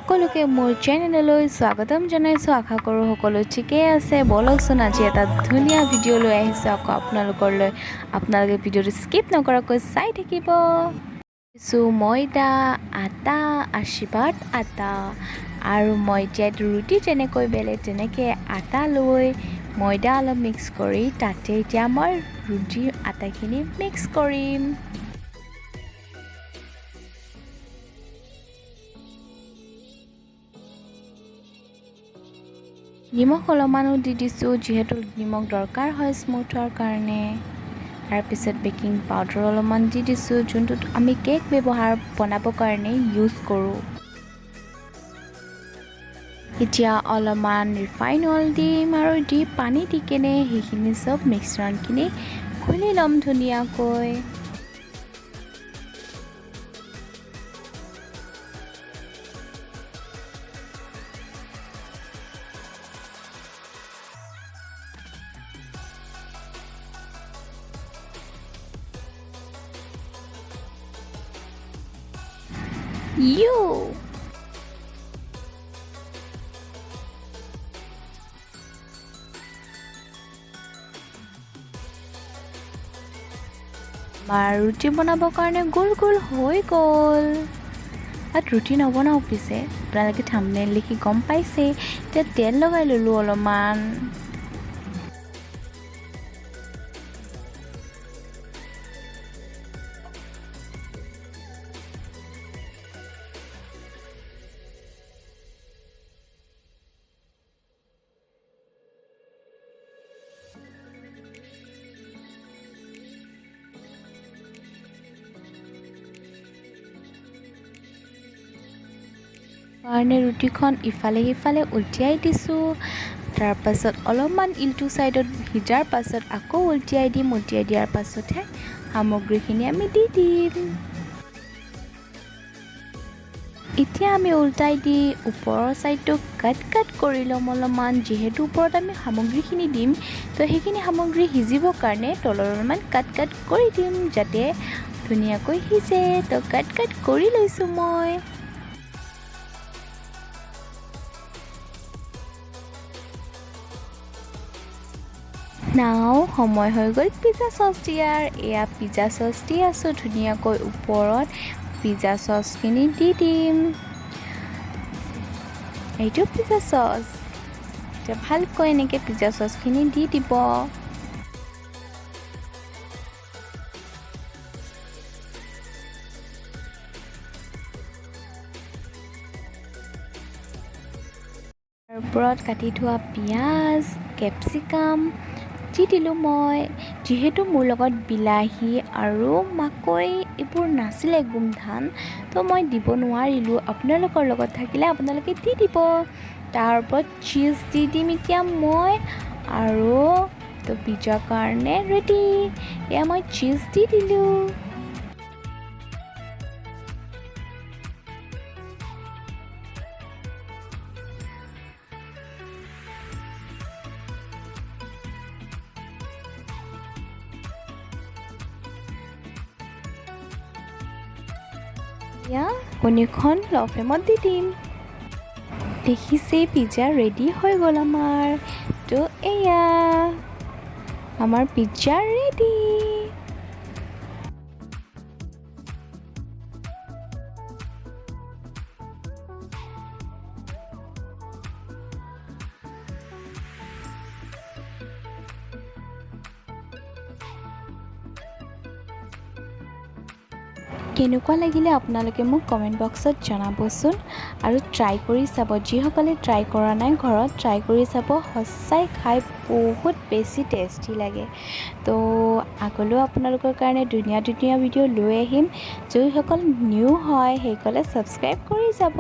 সকলোকে মোৰ চেনেললৈ স্বাগতম জনাইছোঁ। আশা কৰোঁ সকলো ঠিকেই আছে। ব'লকচোন, আজি এটা ধুনীয়া ভিডিঅ' লৈ আহিছোঁ আকৌ আপোনালোকলৈ। আপোনালোকে ভিডিঅ'টো স্কিপ নকৰাকৈ চাই থাকিব। ময়দা, আটা, আশীৰ্বাদ আটা আৰু মই এতিয়া ৰুটি যেনেকৈ বেলে তেনেকৈ আটা লৈ ময়দা অলপ মিক্স কৰি তাতে এতিয়া মই ৰুটিৰ আটাখিনি মিক্স কৰিম। নিমখ অলপমানো দি দিছোঁ, যিহেতু নিমখ দৰকাৰ হয় স্মুথ হোৱাৰ কাৰণে। তাৰপিছত বেকিং পাউডাৰ অলপমান দি দিছোঁ, যোনটোত আমি কেক ব্যৱহাৰ বনাবৰ কাৰণে ইউজ কৰোঁ। এতিয়া অলপমান ৰিফাইন অইল দিম আৰু দি পানী দি কেনে সেইখিনি চব মিশ্ৰণখিনি খুলি ল'ম ধুনীয়াকৈ। You আমাৰ ৰুটি বনাবৰ কাৰণে গোল গোল হৈ গ'ল। তাত ৰুটি নবনাওঁ পিছে, আপোনালোকে থাম্বনেইল দেখি গম পাইছে। এতিয়া তেল লগাই ল'লোঁ অলপমান। কাৰণে ৰুটিখন ইফালে সিফালে উলটিয়াই দিছোঁ। তাৰপাছত অলপমান ইলটো ছাইডত সিজাৰ পাছত আকৌ উলটিয়াই দিম। উলটিয়াই দিয়াৰ পাছতহে সামগ্ৰীখিনি আমি দি দিম। এতিয়া আমি উল্টাই দি ওপৰৰ ছাইডটো কাট কাট কৰি ল'ম অলপমান। যিহেতু ওপৰত আমি সামগ্ৰীখিনি দিম, তো সেইখিনি সামগ্ৰী সিজিবৰ কাৰণে তলত অলপমান কাট কাট কৰি দিম, যাতে ধুনীয়াকৈ সিজে। তো কাট কাট কৰি লৈছোঁ মই। নাও সময় হৈ গ'ল পিজ্জা চচ দিয়াৰ। এয়া পিজ্জা চচ দি আছোঁ। ধুনীয়াকৈ ওপৰত পিজ্জা চচখিনি দি দিম। এইটো পিজ্জা চচ। এতিয়া ভালকৈ এনেকৈ পিজ্জা চচখিনি দি দিব। তাৰ ওপৰত কাটি থোৱা পিঁয়াজ, কেপচিকাম দি দিলোঁ মই। যিহেতু মোৰ লগত বিলাহী আৰু মাকৈ এইবোৰ নাছিলে, গোমধান, তো মই দিব নোৱাৰিলোঁ। আপোনালোকৰ লগত থাকিলে আপোনালোকে দি দিব। তাৰ ওপৰত চীজ দি দিম এতিয়া মই আৰু তো পিজ্জাৰ কাৰণে ৰেডি। এয়া মই চীজ দি দিলোঁ। এতিয়া কণীখন ল' ফ্লেমত দি দিম। দেখিছেই, পিজ্জা ৰেডি হৈ গ'ল আমাৰ। তো এয়া আমাৰ পিজ্জা ৰেডি। কেনেকুৱা লাগিলে আপোনালোকে মোক কমেণ্ট বক্সত জনাবচোন আৰু ট্ৰাই কৰি চাব। যিসকলে ট্ৰাই কৰা নাই, ঘৰত ট্ৰাই কৰি চাব। সঁচাই খাই বহুত বেছি টেষ্টি লাগে। তো আগলৈও আপোনালোকৰ কাৰণে ধুনীয়া ধুনীয়া ভিডিঅ' লৈ আহিম। যিসকল নিউ হয়, সেইসকলে ছাবস্ক্ৰাইব কৰি যাব।